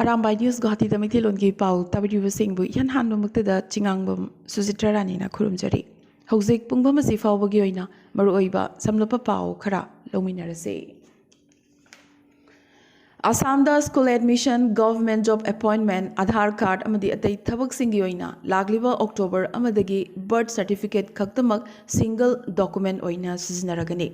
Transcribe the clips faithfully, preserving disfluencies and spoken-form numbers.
Arambai news ꯒꯨꯋꯥꯍꯥꯇꯤꯗ ꯃꯩꯇꯩꯂꯣꯟꯒꯤ ꯄꯥꯎ ꯇꯥꯕꯤꯔꯤꯕꯁꯤꯡꯕꯨ ꯏꯍꯥꯟ ꯍꯥꯟꯕꯃꯛꯇꯗ ꯆꯤꯉꯥꯡꯕꯝ ꯁꯨꯖꯤꯇ꯭ꯔ ꯔꯥꯅꯤꯅ ꯈꯨꯔꯨꯝꯖꯔꯤ꯫ ꯍꯧꯖꯤꯛ ꯄꯨꯡꯐꯝ ꯑꯁꯤ ꯐꯥꯎꯕꯒꯤ ꯑꯣꯏꯅ ꯃꯔꯨꯑꯣꯏꯕ ꯁꯝꯂꯞꯄ ꯄꯥꯎ ꯈꯔ ꯂꯧꯃꯤꯟꯅꯔꯁꯤ꯫ ꯑꯁꯥꯝꯗ school admission, government job appointment, Aadhaar card ꯑꯃꯗꯤ ꯑꯇꯩ ꯊꯕꯛꯁꯤꯡꯒꯤ ꯑꯣꯏꯅ ꯂꯥꯛꯂꯤꯕ ꯑꯣꯛꯇꯣꯕꯔ ꯑꯃꯗꯒꯤ birth certificate ꯈꯛꯇꯃꯛ single document ꯑꯣꯏꯅ ꯁꯤꯖꯤꯟꯅꯔꯒꯅꯤ꯫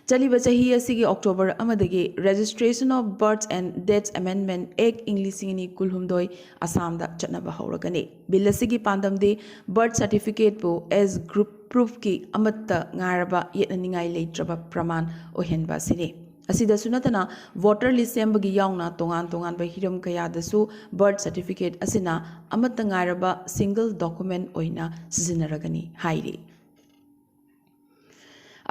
ꯆꯠꯂꯤꯕ ꯆꯍꯤ ꯑꯁꯤꯒꯤ ꯑꯣꯛꯇꯣꯕꯔ ꯑꯃꯗꯒꯤ Registration of Birth and Death Amendment Act ꯏꯪ ꯂꯤꯁꯤꯡ ꯑꯅꯤ ꯀꯨꯟꯍꯨꯝꯗꯣꯏ ꯑꯁꯥꯝꯗ ꯆꯠꯅꯕ ꯍꯧꯔꯒꯅꯤ꯫ ꯕꯤꯜ ꯑꯁꯤꯒꯤ ꯄꯥꯟꯗꯝꯗꯤ birth certificateꯄꯨ as group proofꯀꯤ ꯑꯃꯠꯇ ꯉꯥꯏꯔꯕ ꯌꯦꯠꯅꯅꯤꯡꯉꯥꯏ ꯂꯩꯇ꯭ꯔꯕ ꯄ꯭ꯔꯃꯥꯟ ꯑꯣꯏꯍꯟꯕ ꯑꯁꯤꯅꯤ꯫ ꯑꯁꯤꯗꯁꯨ ꯅꯠꯇꯅ, voter list ꯁꯦꯝꯕꯒꯤ ꯌꯥꯎꯅ ꯇꯣꯉꯥꯟ ꯇꯣꯉꯥꯟꯕ ꯍꯤꯔꯝ ꯀꯌꯥꯗꯁꯨ birth certificate ꯑꯁꯤꯅ ꯑꯃꯠꯇ ꯉꯥꯏꯔꯕ single document ꯑꯣꯏꯅ ꯁꯤꯖꯤꯟꯅꯔꯒꯅꯤ ꯍꯥꯏꯔꯤ꯫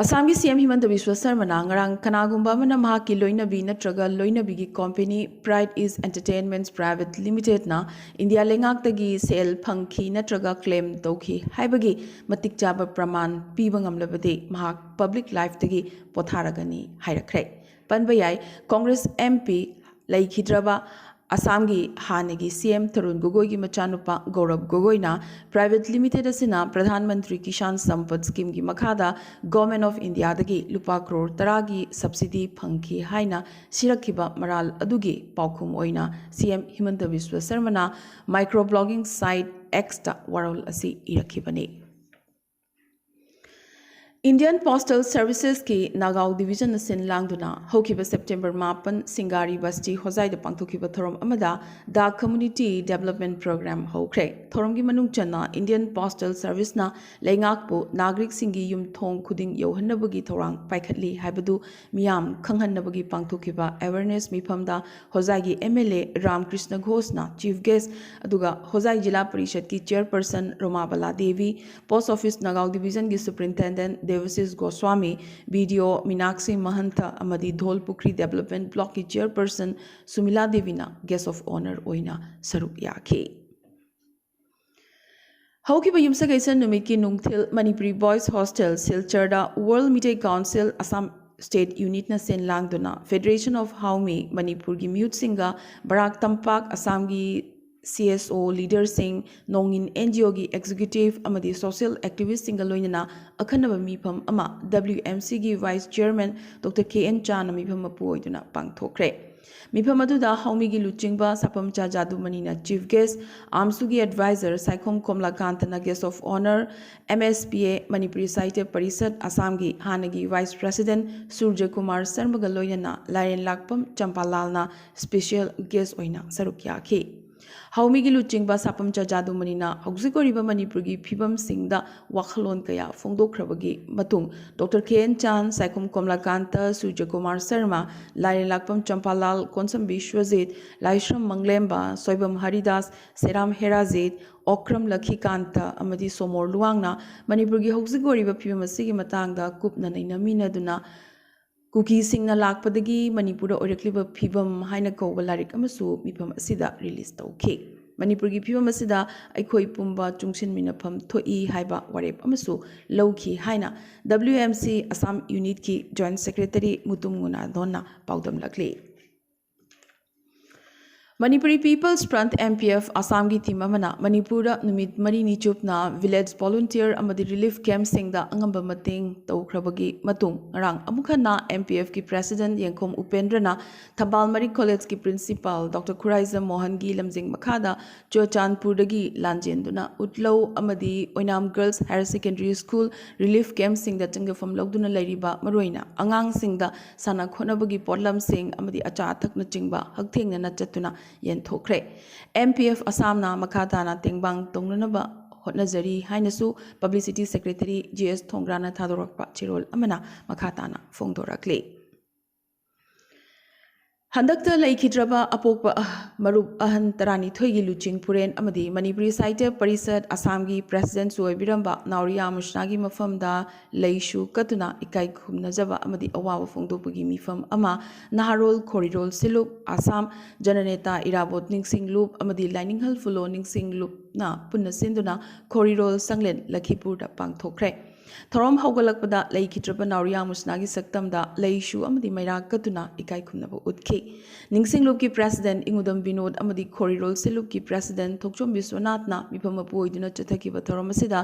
ꯑꯁꯥꯝꯒꯤ ꯁꯤ ꯑꯦꯝ ꯍꯤꯃꯟꯇ ꯕꯤꯁ꯭ꯋ ꯁꯔꯃꯅ ꯉꯔꯥꯡ ꯀꯅꯥꯒꯨꯝꯕ ꯑꯃꯅ ꯃꯍꯥꯛꯀꯤ ꯂꯣꯏꯅꯕꯤ ꯅꯠꯇ꯭ꯔꯒ ꯂꯣꯏꯅꯕꯤꯒꯤ company Pride East Entertainments Private Limitedꯅ ꯏꯟꯗꯤꯌꯥ ꯂꯩꯉꯥꯛꯇꯒꯤ ꯁꯦꯜ ꯐꯪꯈꯤ ꯅꯠꯇ꯭ꯔꯒ claim ꯇꯧꯈꯤ ꯍꯥꯏꯕꯒꯤ ꯃꯇꯤꯛ ꯆꯥꯕ ꯄ꯭ꯔꯃꯥꯟ ꯄꯤꯕ ꯉꯝꯂꯕꯗꯤ ꯃꯍꯥꯛ public lifeꯇꯒꯤ ꯄꯣꯊꯥꯔꯒꯅꯤ ꯍꯥꯏꯔꯛꯈ꯭ꯔꯦ꯫ ꯄꯟꯕ ꯌꯥꯏ, ꯀꯣꯡꯒ꯭ꯔꯦꯁ M P ꯂꯩꯈꯤꯗ꯭ꯔꯕ ꯑꯁꯥꯝꯒꯤ ꯍꯥꯟꯅꯒꯤ C M ꯇꯔꯨꯟ ꯒꯣꯒꯣꯏꯒꯤ ꯃꯆꯥꯅꯨꯄꯥ ꯒꯧꯔꯕ ꯒꯣꯒꯣꯏꯅ private limited ꯑꯁꯤꯅ ꯄ꯭ꯔꯙꯥꯟ ꯃꯟꯇ꯭ꯔꯤ ꯀꯤꯁꯥꯟ ꯁꯝꯄꯗ ꯁ꯭ꯀꯤꯝꯒꯤ ꯃꯈꯥꯗ Government of Indiaꯗꯒꯤ ꯂꯨꯄꯥ ꯀ꯭ꯔꯣꯔ ꯇꯔꯥꯒꯤ subsidy ꯐꯪꯈꯤ ꯍꯥꯏꯅ ꯁꯤꯔꯛꯈꯤꯕ ꯃꯔꯥꯜ ꯑꯗꯨꯒꯤ ꯄꯥꯎꯈꯨꯝ ꯑꯣꯏꯅ C M ꯍꯤꯃꯟꯇ Visva ꯁꯔꯃꯅ micro blogging site Xꯇ ꯋꯥꯔꯣꯜ ꯑꯁꯤ ꯏꯔꯛꯈꯤꯕꯅꯤ꯫ Indian Postal Servicesꯀꯤ ꯅꯥꯒꯥꯎ divisionꯅ ꯁꯤꯟ ꯂꯥꯡꯗꯨꯅ ꯍꯧꯈꯤꯕ September ꯃꯥꯄꯟ ꯁꯤꯡꯒꯥꯔꯤ ꯕꯁꯇꯤ ꯍꯣꯖꯥꯏꯗ ꯄꯥꯡꯊꯣꯛꯈꯤꯕ ꯊꯧꯔꯝ ꯑꯃꯗ The Community Development Program ꯍꯧꯈ꯭ꯔꯦ꯫ ꯊꯧꯔꯝꯒꯤ ꯃꯅꯨꯡ ꯆꯟꯅ Indian Postal Serviceꯅ ꯂꯩꯉꯥꯛꯄꯨ ꯅꯥꯒꯔꯤꯛꯁꯤꯡꯒꯤ ꯌꯨꯝꯊꯣꯡ ꯈꯨꯗꯤꯡ ꯌꯧꯍꯟꯅꯕꯒꯤ ꯊꯧꯔꯥꯡ ꯄꯥꯏꯈꯠꯂꯤ ꯍꯥꯏꯕꯗꯨ ꯃꯤꯌꯥꯝ ꯈꯪꯍꯟꯅꯕꯒꯤ ꯄꯥꯡꯊꯣꯛꯈꯤꯕ awareness ꯃꯤꯐꯝꯗ ꯍꯣꯖꯥꯏꯒꯤ M L A ꯔꯥꯝꯀ꯭ꯔꯤꯁꯅ ꯘꯣꯁꯅ chief guest, ꯑꯗꯨꯒ ꯍꯣꯖꯥꯏ ꯖꯤꯂꯥ ꯄꯔꯤꯁꯠꯀꯤ chairperson ꯔꯣꯃꯥꯕꯂꯥ Devi, Post Office ꯅꯥꯒꯥꯎ divisionꯒꯤ superintendent ꯗꯦꯕꯁꯤꯁ Goswami, B D O Meenakshi ꯃꯍꯟꯊ ꯑꯃꯗꯤ ꯙꯣꯜꯄꯨꯈ꯭ꯔꯤ development blockꯀꯤ chairperson ꯁꯨꯃꯤꯂꯥ ꯗꯦꯕꯤꯅ guest of honour ꯑꯣꯏꯅ ꯁꯔꯨꯛ ꯌꯥꯈꯤ꯫ ꯍꯧꯈꯤꯕ ꯌꯨꯝꯁꯀꯩꯁ ꯅꯨꯃꯤꯠꯀꯤ ꯅꯨꯡꯊꯤꯜ Manipuri Boys Hostel ꯁꯤꯜꯆꯔꯗ World Meitei Council Assam State Unitꯅ ꯁꯤꯟ ꯂꯥꯡꯗꯨꯅ Federation of Haomi ꯃꯅꯤꯄꯨꯔꯒꯤ ꯃꯤꯍꯨꯠꯁꯤꯡꯒ ꯕꯔꯥꯛ ꯇꯝꯄꯥꯛ ꯑꯁꯥꯝꯒꯤ C S O leaderꯁꯤꯡ, ꯅꯣꯡꯏꯟ N G Oꯒꯤ executive ꯑꯃꯗꯤ social activistꯁꯤꯡꯒ ꯂꯣꯏꯅꯅ ꯑꯈꯟꯅꯕ ꯃꯤꯐꯝ ꯑꯃ W M Cꯒꯤ Vice Chairman Doctor K N Chanꯅ ꯃꯤꯐꯝ ꯃꯄꯨ ꯑꯣꯏꯗꯨꯅ ꯄꯥꯡꯊꯣꯛꯈ꯭ꯔꯦ꯫ ꯃꯤꯐꯝ ꯑꯗꯨꯗ ꯍꯥꯎꯃꯤꯒꯤ ꯂꯨꯆꯤꯡꯕ ꯁꯥꯄꯝꯆꯥ ꯖꯥꯗꯨꯃꯅꯤꯅ chief guest, AMSUꯒꯤ advisor Saikhom ꯀꯣꯝꯂꯥꯀꯥꯟꯇꯅ guest of honour, M S P A Manipuri ꯁꯥꯍꯤꯇ꯭ꯌ ꯄꯔꯤꯁꯠ ꯑꯁꯥꯝꯒꯤ ꯍꯥꯟꯅꯒꯤ vice president ꯁꯨꯔꯖ ꯀꯨꯃꯥꯔ ꯁꯔꯃꯒ ꯂꯣꯏꯅꯅ ꯂꯥꯏꯔꯦꯟ ꯂꯥꯛꯄꯝ ꯆꯝꯄꯥꯂꯥꯜꯅ special guest ꯑꯣꯏꯅ ꯁꯔꯨꯛ ꯌꯥꯈꯤ꯫ ꯍꯥꯎꯃꯤꯒꯤ ꯂꯨꯆꯤꯡꯕ ꯁꯥꯄꯝꯆꯥ ꯖꯥꯗꯨꯃꯅꯤꯅ ꯍꯧꯖꯤꯛ ꯑꯣꯏꯔꯤꯕ ꯃꯅꯤꯄꯨꯔꯒꯤ ꯐꯤꯕꯝꯁꯤꯡꯗ ꯋꯥꯈꯜꯂꯣꯟ ꯀꯌꯥ ꯐꯣꯡꯗꯣꯛꯈ꯭ꯔꯕꯒꯤ ꯃꯇꯨꯡ, Doctor K N Chan, Saikhom ꯀꯣꯝꯂꯥꯀꯥꯟꯇ, ꯁꯨꯔꯖ ꯀꯨꯃꯥꯔ ꯁꯔꯃ, ꯂꯥꯏꯔꯦꯟ ꯂꯥꯛꯄꯝ ꯆꯝꯄꯥꯂꯥꯜ, ꯀꯣꯟꯁꯝ ꯕꯤꯁ꯭ꯋꯖꯤꯠ, ꯂꯥꯏꯁ꯭ꯔꯝ ꯃꯪꯂꯦꯝꯕ, ꯁꯣꯏꯕꯝ ꯍꯔꯤꯗꯥꯁ, ꯁꯦꯔꯥꯝ ꯍꯦꯔꯥꯖꯤꯠ, ꯑꯣꯀ꯭ꯔꯝ ꯂꯈꯤꯀꯥꯟꯇ ꯑꯃꯗꯤ ꯁꯣꯃꯣꯔ ꯂꯨꯋꯥꯡꯅ ꯃꯅꯤꯄꯨꯔꯒꯤ ꯍꯧꯖꯤꯛ ꯑꯣꯏꯔꯤꯕ ꯐꯤꯕꯝ ꯑꯁꯤꯒꯤ ꯃꯇꯥꯡꯗ ꯀꯨꯞꯅ ꯅꯩꯅꯃꯤꯟꯅꯗꯨꯅ ꯀꯨꯀꯤꯁꯤꯡꯅ ꯂꯥꯛꯄꯗꯒꯤ ꯃꯅꯤꯄꯨꯔꯗ ꯑꯣꯏꯔꯛꯂꯤꯕ ꯐꯤꯕꯝ ꯍꯥꯏꯅ ꯀꯧꯕ ꯂꯥꯏꯔꯤꯛ ꯑꯃꯁꯨ ꯃꯤꯐꯝ ꯑꯁꯤꯗ release ꯇꯧꯈꯤ꯫ ꯃꯅꯤꯄꯨꯔꯒꯤ ꯐꯤꯕꯝ ꯑꯁꯤꯗ ꯑꯩꯈꯣꯏ ꯄꯨꯝꯕ ꯆꯨꯡꯁꯤꯟꯃꯤꯟꯅꯐꯝ ꯊꯣꯛꯏ ꯍꯥꯏꯕ ꯋꯥꯔꯦꯞ ꯑꯃꯁꯨ ꯂꯧꯈꯤ ꯍꯥꯏꯅ W M C Assam Unitꯀꯤ Joint Secretary Mutum ꯉꯨꯅꯥꯗꯣꯟꯅ ꯄꯥꯎꯗꯝꯂꯛꯂꯤ꯫ Manipuri People's Front, M P F, ꯑꯁꯥꯝꯒꯤ team ꯑꯃꯅ ꯃꯅꯤꯄꯨꯔꯗ ꯅꯨꯃꯤꯠ ꯃꯔꯤꯅꯤ ꯆꯨꯞꯅ village volunteer ꯑꯃꯗꯤ relief campꯁꯤꯡꯗ ꯑꯉꯝꯕ ꯃꯇꯦꯡ ꯇꯧꯈ꯭ꯔꯕꯒꯤ ꯃꯇꯨꯡ, ꯉꯔꯥꯡ ꯑꯃꯨꯛ ꯍꯟꯅ M P Fꯀꯤ president ꯌꯦꯡꯈꯣꯝ ꯎꯄꯦꯟꯗ꯭ꯔꯅ ꯊꯝꯕꯥꯜ ꯃꯔꯤꯛ collegeꯀꯤ principal Doctor ꯈꯨꯔꯥꯏꯖꯝ ꯃꯣꯍꯟꯒꯤ ꯂꯝꯖꯤꯡ ꯃꯈꯥꯗ ꯆꯨꯔꯆꯥꯟꯄꯨꯔꯗꯒꯤ ꯂꯥꯟꯖꯦꯟꯗꯨꯅ ꯎꯠꯂꯧ ꯑꯃꯗꯤ ꯑꯣꯏꯅꯥꯝ Girls Higher Secondary School relief campꯁꯤꯡꯗ ꯆꯪꯖꯐꯝ ꯂꯧꯗꯨꯅ ꯂꯩꯔꯤꯕ ꯃꯔꯨꯑꯣꯏꯅ ꯑꯉꯥꯡꯁꯤꯡꯗ ꯁꯥꯟꯅ ꯈꯣꯠꯅꯕꯒꯤ ꯄꯣꯠꯂꯝꯁꯤꯡ ꯑꯃꯗꯤ ꯑꯆꯥ ꯑꯊꯛꯅꯆꯤꯡꯕ ꯍꯛꯊꯦꯡꯅꯅ ꯆꯠꯇꯨꯅ ꯌꯦꯟꯊꯣꯛꯈ꯭ꯔꯦ꯫ M P F ꯑꯁꯥꯝꯅ ꯃꯈꯥ ꯇꯥꯅ ꯇꯦꯡꯕꯥꯡ ꯇꯧꯅꯅꯕ ꯍꯣꯠꯅꯖꯔꯤ ꯍꯥꯏꯅꯁꯨ Publicity Secretary G S ꯊꯣꯡꯒ꯭ꯔꯥꯅ ꯊꯥꯗꯣꯔꯛꯄ ꯆꯦꯔꯣꯜ ꯑꯃꯅ ꯃꯈꯥ ꯇꯥꯅ ꯐꯣꯡꯗꯣꯔꯛꯂꯤ꯫ ꯍꯟꯗꯛꯇ ꯂꯩꯈꯤꯗ꯭ꯔꯕ ꯑꯄꯣꯛꯄ ꯑꯍ-, ꯃꯔꯨꯞ ꯑꯍꯟ ꯇꯔꯥꯅꯤꯊꯣꯏꯒꯤ ꯂꯨꯆꯤꯡ ꯄꯨꯔꯦꯟ ꯑꯃꯗꯤ ꯃꯅꯤꯄꯨꯔꯤ ꯁꯥꯍꯤꯇ꯭ꯌ ꯄꯔꯤꯁꯠ ꯑꯁꯥꯝꯒꯤ presidentꯁꯨ ꯑꯣꯏꯕꯤꯔꯝꯕ ꯅꯥꯎꯔꯤꯌꯥ ꯃꯨꯁꯅꯥꯒꯤ ꯃꯐꯝꯗ ꯂꯩꯁꯨ ꯀꯠꯇꯨꯅ ꯏꯀꯥꯏ ꯈꯨꯝꯅꯖꯕ ꯑꯃꯗꯤ ꯑꯋꯥꯕ ꯐꯣꯡꯗꯣꯛꯄꯒꯤ ꯃꯤꯐꯝ ꯑꯃ ꯅꯍꯥꯔꯣꯜ ꯈꯣꯔꯤꯔꯣꯜ ꯁꯤꯂꯨꯞ, ꯑꯁꯥꯝ ꯖꯅꯅꯦꯇꯥ ꯏꯔꯥꯕꯣꯠ ꯅꯤꯡꯁꯤꯡ ꯂꯨꯞ ꯑꯃꯗꯤ ꯂꯥꯏꯅꯤꯡꯍꯜ ꯐꯨꯂꯣ ꯅꯤꯡꯁꯤꯡ ꯂꯨꯞꯅ ꯄꯨꯟꯅ ꯁꯤꯟꯗꯨꯅ ꯈꯣꯔꯤꯔꯣꯜ ꯁꯪꯂꯦꯟ ꯂꯈꯤꯄꯨꯔꯗ ꯄꯥꯡꯊꯣꯛꯈ꯭ꯔꯦ꯫ ꯊꯧꯔꯝ ꯍꯧꯒꯠꯂꯛꯄꯗ ꯂꯩꯈꯤꯗ꯭ꯔꯕ ꯅꯥꯎꯔꯤꯌꯥ ꯃꯨꯁꯅꯥꯒꯤ ꯁꯛꯇꯝꯗ ꯂꯩꯁꯨ ꯑꯃꯗꯤ ꯃꯩꯔꯥ ꯀꯠꯇꯨꯅ ꯏꯀꯥꯏ ꯈꯨꯝꯅꯕ ꯎꯠꯈꯤ꯫ ꯅꯤꯡꯁꯤꯡꯂꯨꯞꯀꯤ ꯄ꯭ꯔꯦꯁꯤꯗꯦꯟꯠ ꯏꯉꯨꯗꯝ ꯕꯤꯅꯣꯗ ꯑꯃꯗꯤ ꯈꯣꯔꯤꯔꯣꯜ ꯁꯦꯂꯨꯞꯀꯤ ꯄ꯭ꯔꯦꯁꯤꯗꯦꯟꯠ ꯊꯣꯛꯆꯣꯝ ꯕꯤꯁ꯭ꯋꯅꯥꯊꯅ ꯃꯤꯐꯝ ꯃꯄꯨ ꯑꯣꯏꯗꯨꯅ ꯆꯠꯊꯈꯤꯕ ꯊꯧꯔꯝ ꯑꯁꯤꯗ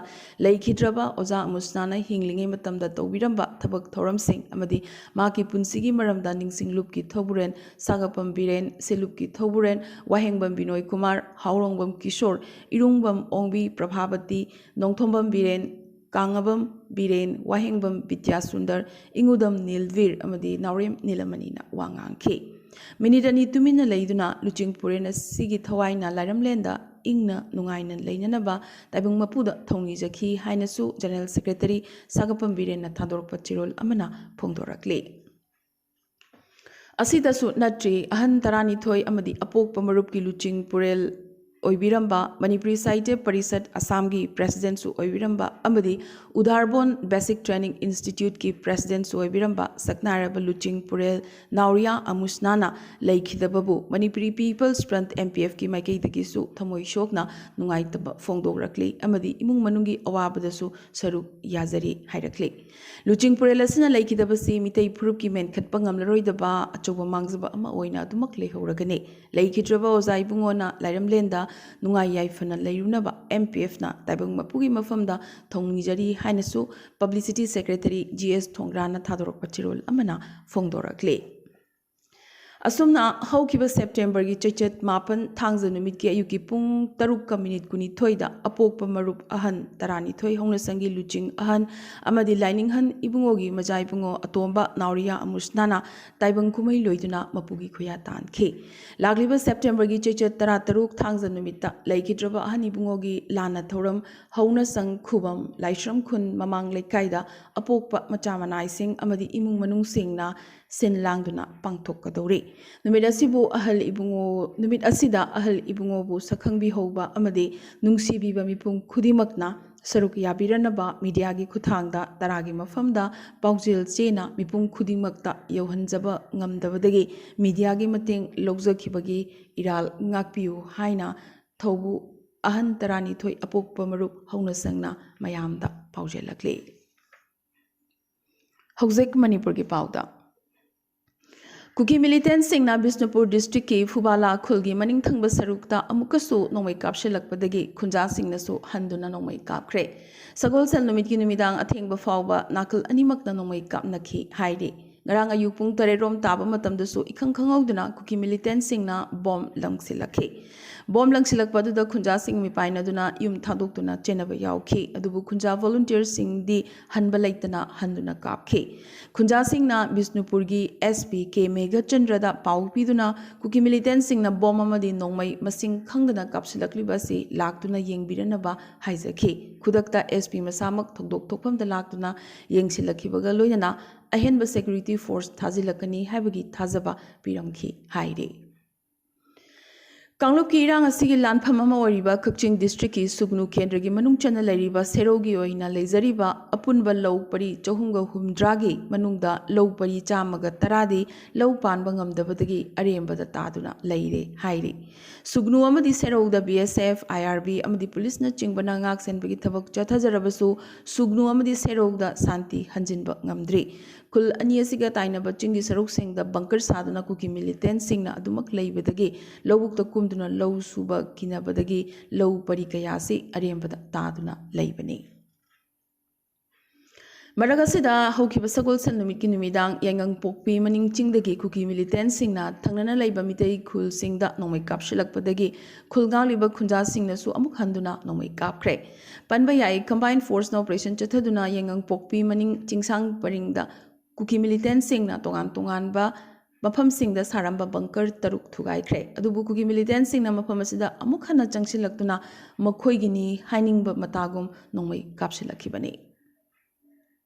ꯂꯩꯈꯤꯗ꯭ꯔꯕ ꯑꯣꯖꯥ ꯃꯨꯁꯅꯥꯅ ꯍꯤꯡꯂꯤꯉꯩ ꯃꯇꯝꯗ ꯇꯧꯕꯤꯔꯝꯕ ꯊꯕꯛ ꯊꯧꯔꯝꯁꯤꯡ ꯑꯃꯗꯤ ꯃꯍꯥꯛꯀꯤ ꯄꯨꯟꯁꯤꯒꯤ ꯃꯔꯝꯗ ꯅꯤꯡꯁꯤꯡꯂꯨꯞꯀꯤ ꯊꯧꯕꯨꯔꯦꯟ ꯁꯥꯒꯞꯄꯝ ꯕꯤꯔꯦꯟ, ꯁꯦꯂꯨꯞꯀꯤ ꯊꯧꯕꯨꯔꯦꯟ ꯋꯥꯍꯦꯡꯕꯝ ꯕꯤꯅꯣꯏ ꯀꯨꯃꯥꯔ, ꯍꯥꯎꯔꯣꯡꯕꯝ ꯀꯤꯁꯣꯔ, ꯏꯔꯨꯡꯕꯝ ꯑꯣꯡꯕꯤ ꯄ꯭ꯔꯚꯥꯕꯇꯤ, ꯅꯣꯡꯊꯣꯝꯕꯝ ꯕꯤꯔꯦꯟ, ꯀꯥꯡꯉꯕꯝ ꯕꯤꯔꯦꯟ, ꯋꯥꯍꯦꯡꯕꯝ ꯕꯤꯗ꯭ꯌꯥꯁꯨꯟꯗꯔ, ꯏꯉꯨꯗꯝ ꯅꯤꯜꯚꯤꯔ ꯑꯃꯗꯤ ꯅꯥꯎꯔꯦꯝ ꯅꯤꯂꯃꯅꯤꯅ ꯋꯥ ꯉꯥꯡꯈꯤ꯫ ꯃꯤꯅꯤꯠ ꯑꯅꯤ ꯇꯨꯃꯤꯟꯅ ꯂꯩꯗꯨꯅ ꯂꯨꯆꯤꯡ ꯄꯨꯔꯦꯟ ꯑꯁꯤꯒꯤ ꯊꯋꯥꯏꯅ ꯂꯥꯏꯔꯝꯂꯦꯟꯗ ꯏꯪꯅ ꯅꯨꯡꯉꯥꯏꯅ ꯂꯩꯅꯅꯕ ꯇꯥꯏꯕꯪ ꯃꯄꯨꯗ ꯊꯧꯅꯤꯖꯈꯤ ꯍꯥꯏꯅꯁꯨ ꯖꯦꯅꯔꯦꯜ ꯁꯦꯀ꯭ꯔꯦꯇꯔꯤ ꯁꯥꯒꯞꯄꯝ ꯕꯤꯔꯦꯟꯅ ꯊꯥꯗꯣꯔꯛꯄ ꯆꯦꯔꯣꯜ ꯑꯃꯅ ꯐꯣꯡꯗꯣꯔꯛꯂꯤ꯫ ꯑꯁꯤꯗꯁꯨ ꯅꯠꯇ꯭ꯔꯤ, ꯑꯍꯟ ꯇꯔꯥꯅꯤꯊꯣꯏ ꯑꯃꯗꯤ ꯑꯄꯣꯛꯄ ꯃꯔꯨꯞꯀꯤ ꯂꯨꯆꯤꯡ ꯄꯨꯔꯦꯜ ꯑꯣꯏꯕꯤꯔꯝꯕ, ꯃꯅꯤꯄꯨꯔꯤ ꯁꯥꯍꯤꯇ꯭ꯌ ꯄꯔꯤꯁꯠ ꯑꯁꯥꯝꯒꯤ ꯄ꯭ꯔꯦꯁꯤꯗꯦꯟꯠꯁꯨ ꯑꯣꯏꯕꯤꯔꯝꯕ ꯑꯃꯗꯤ ꯎꯗꯥꯔꯕꯣꯟ ꯕꯦꯁꯤꯛ ꯇ꯭ꯔꯦꯅꯤꯡ ꯏꯟꯁꯇꯤꯇ꯭ꯌꯨꯠꯀꯤ ꯄ꯭ꯔꯦꯁꯤꯗꯦꯟꯠꯁꯨ ꯑꯣꯏꯕꯤꯔꯝꯕ ꯁꯛꯅꯥꯏꯔꯕ ꯂꯨꯆꯤꯡ ꯄꯨꯔꯦꯜ ꯅꯥꯎꯔꯤꯌꯥ ꯑꯃꯨꯁꯅꯥꯅ ꯂꯩꯈꯤꯗꯕꯕꯨ ꯃꯅꯤꯄꯨꯔꯤ ꯄꯤꯄꯜꯁ ꯐ꯭ꯔꯟꯠ, MPFꯀꯤ ꯃꯥꯏꯀꯩꯗꯒꯤꯁꯨ ꯊꯃꯣꯏ ꯁꯣꯛꯅ ꯅꯨꯡꯉꯥꯏꯇꯕ ꯐꯣꯡꯗꯣꯛꯂꯛꯂꯤ ꯑꯃꯗꯤ ꯏꯃꯨꯡ ꯃꯅꯨꯡꯒꯤ ꯑꯋꯥꯕꯗꯁꯨ ꯁꯔꯨꯛ ꯌꯥꯖꯔꯤ ꯍꯥꯏꯔꯛꯂꯤ꯫ ꯂꯨꯆꯤꯡ ꯄꯨꯔꯦꯜ ꯑꯁꯤꯅ ꯂꯩꯈꯤꯗꯕꯁꯤ ꯃꯤꯇꯩ ꯐꯨꯔꯨꯞꯀꯤ ꯃꯦꯟꯈꯠꯄ ꯉꯝꯂꯔꯣꯏꯗꯕ ꯑꯆꯧꯕ ꯃꯥꯡꯖꯕ ꯑꯃ ꯑꯣꯏꯅ ꯑꯗꯨꯃꯛ ꯂꯩꯍꯧꯔꯒꯅꯤ꯫ ꯂꯩꯈꯤꯗ꯭ꯔꯕ ꯑꯣꯖꯥ ꯏꯕꯨꯡꯉꯣꯅ ꯂꯥꯏꯔꯝꯂꯦꯟꯗ ꯅꯨꯡꯉꯥꯏ ꯌꯥꯏꯐꯅ ꯂꯩꯔꯨꯅꯕ MPFꯅ ꯇꯥꯏꯕꯪ ꯃꯄꯨꯒꯤ ꯃꯐꯝꯗ ꯊꯧꯅꯤꯖꯔꯤ ꯍꯥꯏꯅꯁꯨ ꯄꯕ꯭ꯂꯤꯁꯤꯇꯤ ꯁꯦꯀ꯭ꯔꯦꯇꯔꯤ ꯖꯤ ꯑꯦꯁ ꯊꯣꯡꯒ꯭ꯔꯥꯅ ꯊꯥꯗꯣꯔꯛꯄ ꯆꯦꯔꯣꯜ ꯑꯃꯅ ꯐꯣꯡꯗꯣꯔꯛꯂꯤ꯫ ꯑꯁꯨꯝꯅ ꯍꯧꯈꯤꯕ ꯁꯦꯞꯇꯦꯝꯕꯔꯒꯤ ꯆꯩꯆꯠ ꯃꯥꯄꯟ ꯊꯥꯡꯖ ꯅꯨꯃꯤꯠꯀꯤ ꯑꯌꯨꯛꯀꯤ ꯄꯨꯡ ꯇꯔꯨꯛꯀ ꯃꯤꯅꯤꯠ ꯀꯨꯟꯅꯤꯊꯣꯏꯗ ꯑꯄꯣꯛꯄ ꯃꯔꯨꯞ ꯑꯍꯟ ꯇꯔꯥꯅꯤꯊꯣꯏ ꯍꯧꯅꯁꯪꯒꯤ ꯂꯨꯆꯤꯡ ꯑꯍꯟ ꯑꯃꯗꯤ ꯂꯥꯏꯅꯤꯡꯍꯟ ꯏꯕꯨꯡꯉꯣꯒꯤ ꯃꯆꯥ ꯏꯕꯨꯡꯉꯣ ꯑꯇꯣꯝꯕ ꯅꯥꯎꯔꯤꯌꯥ ꯑꯃꯨꯁꯅꯥꯅ ꯇꯥꯏꯕꯪ ꯀꯨꯝꯍꯩ ꯂꯣꯏꯗꯨꯅ ꯃꯄꯨꯒꯤ ꯈꯨꯌꯥ ꯇꯥꯟꯈꯤ꯫ ꯂꯥꯛꯂꯤꯕ ꯁꯦꯞꯇꯦꯝꯕꯔꯒꯤ ꯆꯩꯆꯠ ꯇꯔꯥꯇꯔꯨꯛ ꯊꯥꯡꯖ ꯅꯨꯃꯤꯠꯇ ꯂꯩꯈꯤꯗ꯭ꯔꯕ ꯑꯍꯟ ꯏꯕꯨꯡꯉꯣꯒꯤ ꯂꯥꯟꯅ ꯊꯧꯔꯝ ꯍꯧꯅꯁꯪ ꯈꯨꯕꯝ ꯂꯥꯏꯁ꯭ꯔꯝ ꯈꯨꯟ ꯃꯃꯥꯡ ꯂꯩꯀꯥꯏꯗ ꯑꯄꯣꯛꯄ ꯃꯆꯥ ꯃꯅꯥꯏꯁꯤꯡ ꯑꯃꯗꯤ ꯏꯃꯨꯡ ꯃꯅꯨꯡꯁꯤꯡꯅ ꯁꯤꯟ ꯂꯥꯡꯗꯨꯅ ꯄꯥꯡꯊꯣꯛꯀꯗꯧꯔꯤ꯫ ꯅꯨꯃꯤꯠ ꯑꯁꯤꯕꯨ ꯑꯍꯜ ꯏꯕꯨꯡꯉꯣ, ꯅꯨꯃꯤꯠ ꯑꯁꯤꯗ ꯑꯍꯜ ꯏꯕꯨꯡꯉꯣꯕꯨ ꯁꯛꯈꯪꯕꯤꯍꯧꯕ ꯑꯃꯗꯤ ꯅꯨꯡꯁꯤꯕꯤꯕ ꯃꯤꯄꯨꯝ ꯈꯨꯗꯤꯡꯃꯛꯅ ꯁꯔꯨꯛ ꯌꯥꯕꯤꯔꯅꯕ ꯃꯤꯗꯤꯌꯥꯒꯤ ꯈꯨꯠꯊꯥꯡꯗ ꯇꯔꯥꯒꯤ ꯃꯐꯝꯗ ꯄꯥꯎꯖꯦꯜ ꯆꯦꯅ ꯃꯤꯄꯨꯝ ꯈꯨꯗꯤꯡꯃꯛꯇ ꯌꯧꯍꯟꯖꯕ ꯉꯝꯗꯕꯗꯒꯤ ꯃꯤꯗꯤꯌꯥꯒꯤ ꯃꯇꯦꯡ ꯂꯧꯖꯈꯤꯕꯒꯤ ꯏꯔꯥꯜ ꯉꯥꯛꯄꯤꯌꯨ ꯍꯥꯏꯅ ꯊꯧꯕꯨ ꯑꯍꯟ ꯇꯔꯥꯅꯤꯊꯣꯏ ꯑꯄꯣꯛꯄ ꯃꯔꯨꯞ ꯍꯧꯅ ꯁꯪꯅ ꯃꯌꯥꯝꯗ ꯄꯥꯎꯖꯦꯜꯂꯛꯂꯤ꯫ ꯍꯧꯖꯤꯛ ꯃꯅꯤꯄꯨꯔꯒꯤ ꯄꯥꯎꯗ꯫ ꯀꯨꯀꯤ ꯃꯤꯂꯤꯇꯦꯟꯁꯤꯡꯅ ꯕꯤꯁꯅꯨꯄꯨꯔ ꯗꯤꯁꯇ꯭ꯔꯤꯛꯀꯤ ꯐꯨꯕꯥꯂꯥ ꯈꯨꯜꯒꯤ ꯃꯅꯤꯡ ꯊꯪꯕ ꯁꯔꯨꯛꯇ ꯑꯃꯨꯛꯀꯁꯨ ꯅꯣꯡꯃꯩ ꯀꯥꯞꯁꯤꯜꯂꯛꯄꯗꯒꯤ ꯈꯨꯟꯖꯥꯁꯤꯡꯅꯁꯨ ꯍꯟꯗꯨꯅ ꯅꯣꯡꯃꯩ ꯀꯥꯞꯈ꯭ꯔꯦ꯫ ꯁꯒꯣꯜꯁꯦꯜ ꯅꯨꯃꯤꯠꯀꯤ ꯅꯨꯃꯤꯗꯥꯡ ꯑꯊꯦꯡꯕ ꯐꯥꯎꯕ ꯅꯥꯀꯜ ꯑꯅꯤꯃꯛꯅ ꯅꯣꯡꯃꯩ ꯀꯥꯞꯅꯈꯤ ꯍꯥꯏꯔꯤ꯫ ꯉꯔꯥꯡ ꯑꯌꯨꯛ ꯄꯨꯡ ꯇꯔꯦꯠ ꯔꯣꯝ ꯇꯥꯕ ꯃꯇꯝꯗꯁꯨ ꯏꯈꯪ ꯈꯪꯍꯧꯗꯅ ꯀꯨꯀꯤ ꯃꯤꯂꯤꯇꯦꯟꯁꯤꯡꯅ ꯕꯣꯝ ꯂꯪꯁꯤꯜꯂꯛꯈꯤ꯫ ꯕꯣꯝ ꯂꯪꯁꯤꯜꯂꯛꯄ ꯑꯗꯨꯗ ꯈꯨꯟꯖꯥꯁꯤꯡ ꯃꯤꯄꯥꯏꯅꯗꯨꯅ ꯌꯨꯝ ꯊꯥꯗꯣꯛꯇꯨꯅ ꯆꯦꯟꯅꯕ ꯌꯥꯎꯈꯤ꯫ ꯑꯗꯨꯕꯨ ꯈꯨꯟꯖꯥ ꯚꯣꯂꯨꯟꯇꯤꯌꯔꯁꯤꯡꯗꯤ ꯍꯟꯕ ꯂꯩꯇꯅ ꯍꯟꯗꯨꯅ ꯀꯥꯞꯈꯤ꯫ ꯈꯨꯟꯖꯥꯁꯤꯡꯅ ꯕꯤꯁꯅꯨꯄꯨꯔꯒꯤ SP ꯀꯦ ꯃꯦꯘꯆꯟꯗ꯭ꯔꯗ ꯄꯥꯎ ꯄꯤꯗꯨꯅ ꯀꯨꯀꯤ ꯃꯤꯂꯤꯇꯦꯟꯁꯤꯡꯅ ꯕꯣꯝ ꯑꯃꯗꯤ ꯅꯣꯡꯃꯩ ꯃꯁꯤꯡ ꯈꯪꯗꯅ ꯀꯥꯞꯁꯤꯜꯂꯛꯂꯤꯕ ꯑꯁꯤ ꯂꯥꯛꯇꯨꯅ ꯌꯦꯡꯕꯤꯔꯅꯕ ꯍꯥꯏꯖꯈꯤ꯫ ꯈꯨꯗꯛꯇ SP ꯃꯁꯥꯃꯛ ꯊꯧꯗꯣꯛ ꯊꯣꯛꯐꯝꯗ ꯂꯥꯛꯇꯨꯅ ꯌꯦꯡꯁꯤꯜꯂꯛꯈꯤꯕꯒ ꯂꯣꯏꯅꯅ ꯑꯍꯦꯟꯕ ꯁꯦꯀ꯭ꯌꯨꯔꯤꯇꯤ ꯐꯣꯔꯁ ꯊꯥꯖꯤꯜꯂꯛꯀꯅꯤ ꯍꯥꯏꯕꯒꯤ ꯊꯥꯖꯕ ꯄꯤꯔꯝꯈꯤ ꯍꯥꯏꯔꯤ꯫ ꯀꯥꯡꯂꯨꯞꯀꯤ ꯏꯔꯥꯡ ꯑꯁꯤꯒꯤ ꯂꯥꯟꯐꯝ ꯑꯃ ꯑꯣꯏꯔꯤꯕ ꯀꯛꯆꯤꯡ ꯗꯤꯁꯇ꯭ꯔꯤꯛꯀꯤ ꯁꯨꯒꯅꯨ ꯀꯦꯟꯗ꯭ꯔꯒꯤ ꯃꯅꯨꯡ ꯆꯟꯅ ꯂꯩꯔꯤꯕ ꯁꯦꯔꯧꯒꯤ ꯑꯣꯏꯅ ꯂꯩꯖꯔꯤꯕ ꯑꯄꯨꯟꯕ ꯂꯧ ꯄꯔꯤ ꯆꯍꯨꯝꯒ ꯍꯨꯝꯗ꯭ꯔꯥꯒꯤ ꯃꯅꯨꯡꯗ ꯂꯧ ꯄꯔꯤ ꯆꯥꯝꯃꯒ ꯇꯔꯥꯗꯤ ꯂꯧ ꯄꯥꯟꯕ ꯉꯝꯗꯕꯗꯒꯤ ꯑꯔꯦꯝꯕꯗ ꯇꯥꯗꯨꯅ ꯂꯩꯔꯦ ꯍꯥꯏꯔꯤ꯫ ꯁꯨꯒꯅꯨ ꯑꯃꯗꯤ ꯁꯦꯔꯧꯗ BSF, IRB ꯑꯃꯗꯤ ꯄꯨꯂꯤꯁꯅꯆꯤꯡꯕꯅ ꯉꯥꯛ ꯁꯦꯟꯕꯒꯤ ꯊꯕꯛ ꯆꯠꯊꯖꯔꯕꯁꯨ ꯁꯨꯒꯅꯨ ꯑꯃꯗꯤ ꯁꯦꯔꯧꯗ ꯁꯥꯟꯇꯤ ꯍꯟꯖꯤꯟꯕ ꯉꯝꯗ꯭ꯔꯤ꯫ ꯈꯨꯜ ꯑꯅꯤ ꯑꯁꯤꯒ ꯇꯥꯏꯅꯕ ꯆꯤꯡꯒꯤ ꯁꯔꯨꯛꯁꯤꯡꯗ ꯕꯪꯀꯔ ꯁꯥꯗꯨꯅ ꯀꯨꯀꯤ ꯃꯤꯂꯤꯇꯦꯟꯁꯤꯡꯅ ꯑꯗꯨꯃꯛ ꯂꯩꯕꯗꯒꯤ ꯂꯧꯕꯨꯛꯇ ꯀꯨꯝꯗꯨꯅ ꯂꯧ ꯁꯨꯕ ꯀꯤꯅꯕꯗꯒꯤ ꯂꯧ ꯄꯔꯤ ꯀꯌꯥ ꯑꯁꯤ ꯑꯔꯦꯝꯕꯗ ꯇꯥꯗꯨꯅ ꯂꯩꯕꯅꯤ꯫ ꯃꯔꯛ ꯑꯁꯤꯗ ꯍꯧꯈꯤꯕ ꯁꯒꯣꯜꯁꯦꯜ ꯅꯨꯃꯤꯠꯀꯤ ꯅꯨꯃꯤꯗꯥꯡ ꯌꯥꯏꯉꯪꯄꯣꯛꯄꯤ ꯃꯅꯤꯡ ꯆꯤꯡꯗꯒꯤ ꯀꯨꯀꯤ ꯃꯤꯂꯤꯇꯦꯟꯁꯤꯡꯅ ꯊꯪꯅꯅ ꯂꯩꯕ ꯃꯤꯇꯩ ꯈꯨꯜꯁꯤꯡꯗ ꯅꯣꯡꯃꯩ ꯀꯥꯞꯁꯤꯜꯂꯛꯄꯗꯒꯤ ꯈꯨꯜ ꯉꯥꯛꯂꯤꯕ ꯈꯨꯟꯖꯥꯁꯤꯡꯅꯁꯨ ꯑꯃꯨꯛ ꯍꯟꯗꯨꯅ ꯅꯣꯡꯃꯩ ꯀꯥꯞꯈ꯭ꯔꯦ꯫ ꯄꯟꯕ ꯌꯥꯏ, ꯀꯝꯕꯥꯏꯟ ꯐꯣꯔꯁꯅ ꯑꯣꯄꯔꯦꯁꯟ ꯆꯠꯊꯗꯨꯅ ꯌꯥꯏꯉꯪꯄꯣꯛꯄꯤ ꯃꯅꯤꯡ ꯆꯤꯡꯁꯥꯡ ꯄꯔꯤꯡꯗ ꯀꯨꯀꯤ ꯃꯤꯂꯤꯇꯦꯟꯁꯤꯡꯅ ꯇꯣꯉꯥꯟ ꯇꯣꯉꯥꯟꯕ ꯃꯐꯝꯁꯤꯡꯗ ꯁꯥꯔꯝꯕ ꯕꯪꯀꯔ ꯇꯔꯨꯛ ꯊꯨꯒꯥꯏꯈ꯭ꯔꯦ꯫ ꯑꯗꯨꯕꯨ ꯀꯨꯀꯤ ꯃꯤꯂꯤꯇꯦꯟꯁꯤꯡꯅ ꯃꯐꯝ ꯑꯁꯤꯗ ꯑꯃꯨꯛ ꯍꯟꯅ ꯆꯪꯁꯤꯜꯂꯛꯇꯨꯅ ꯃꯈꯣꯏꯒꯤꯅꯤ ꯍꯥꯏꯅꯤꯡꯕ ꯃꯇꯥꯒꯨꯝ ꯅꯣꯡꯃꯩ ꯀꯥꯞꯁꯤꯜꯂꯛꯈꯤꯕꯅꯤ꯫